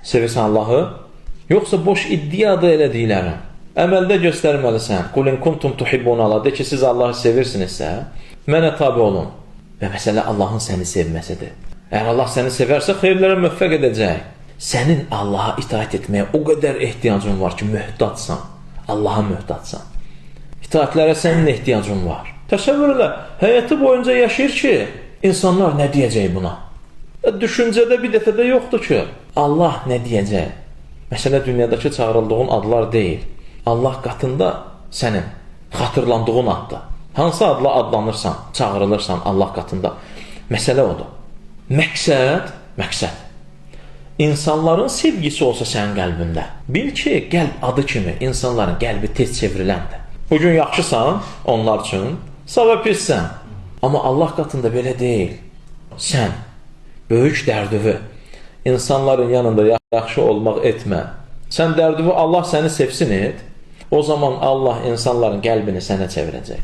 Sevirsən Allahı? Yoxsa boş iddia da elədiklərin? Əməldə göstərməlisən. Qul in kuntum tuhibbun Allah. De ki, siz Allahı sevirsinizsə, mənə tabi olun. Və məsələ Allahın səni sevməsidir. Əgər Allah səni sevərsə, xeyirlərə müvəffəq edəcək. Sənin Allaha itaat etməyə o qədər ehtiyacın var ki, möhtacsan. Allaha möhtacsan. İtaatlərə sənin ehtiyacın var. Təsəvvür elə, həyatı boyunca yaşayır ki, insanlar nə deyəcək buna? Düşüncədə bir dəfə də yoxdur ki, Allah nə deyəcək? Məsələ dünyadakı çağırıldığın adlar deyil. Allah qatında sənin xatırlandığın addır. Hansı adla adlanırsan, çağırılırsan Allah qatında. Məsələ odur. Məqsəd, məqsəd. İnsanların sevgisi olsa sənin qəlbində. Bil ki, qəlb adı kimi insanların qəlbi tez çevriləndir. Bugün yaxşısan onlar üçün, sabah pissən. Amma Allah qatında belə deyil. Sən böyük dərdivi insanların yanında yaxşı olmaq etmə. Sən dərdivi Allah səni sevsin et. O zaman Allah insanların qəlbini sənə çevirəcək.